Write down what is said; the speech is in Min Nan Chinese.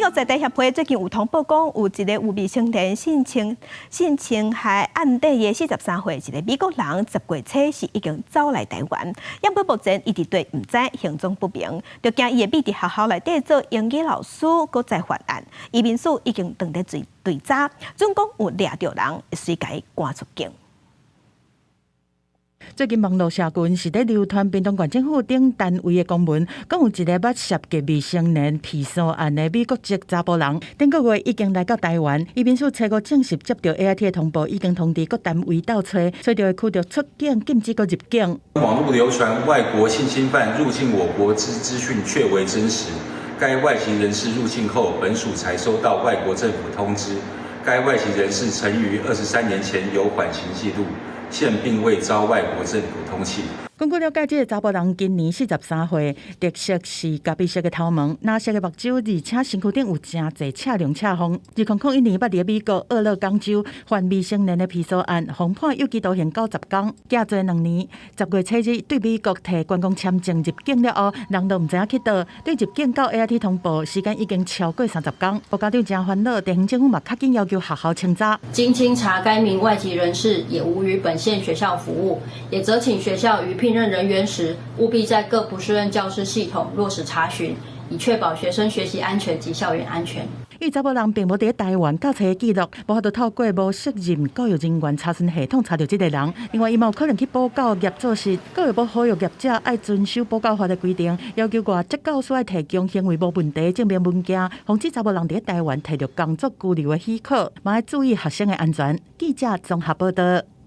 國在地協會最近有通報講，有一個有未成年性侵害案底的43歲一個美國人，10月初是已經走來台灣，不過目前一直對毋知行蹤不明，就驚伊會秘佇學校內底做英語老師，閣再犯案。移民署已經正佇追查，準講有掠著人，會隨共伊趕出境。最近網路社群是咧流傳屏東縣政府等單位的公文，講有一個捌涉及未成年騙數案的美國籍查埔人，頂個月已經來到台灣。移民署初五證實接著 AIT 的通報，已經通知各單位鬥揣，揣著會驅逐出境，禁止閣入境。網路流傳外國性侵犯入境我國之資訊確為真實。該外籍人士入境後，本署才收到外國政府通知，該外籍人士曾於23年前有緩刑記錄。現並未遭外國政府通緝。根據了解，這個查埔人今年43歲，特色是咖啡色的頭毛，藍色的目睭，而且身軀頂有誠濟赤龍赤縫。2001年捌佇美國俄勒岡州犯未成年的騙數案，予判有期徒刑90工，刑做2年。10月初日對美國提觀光簽證入境了後，人都毋知影去佗。對入境到 AIT 通報時間已經超過30工，家長誠煩惱，地方政府嘛較緊要求學校清查。經清查該名外籍人士也無於本縣學校服務，也責請學校於聘任人員時，務必在各不適任教師系統落實查詢，以確保學生學習安全及校園安全。因為查埔人並無佇台灣教冊的記錄，無法度透過無適任教育人員查詢系統查著這個人。另外，伊嘛有可能去補教業做事。教育部呼籲業者愛遵守補教法的規定，要求外籍教師愛提供行為無問題證明文件，防止查埔人佇台灣提著工作居留的許可，嘛愛注意學生的安全。記者綜合報道。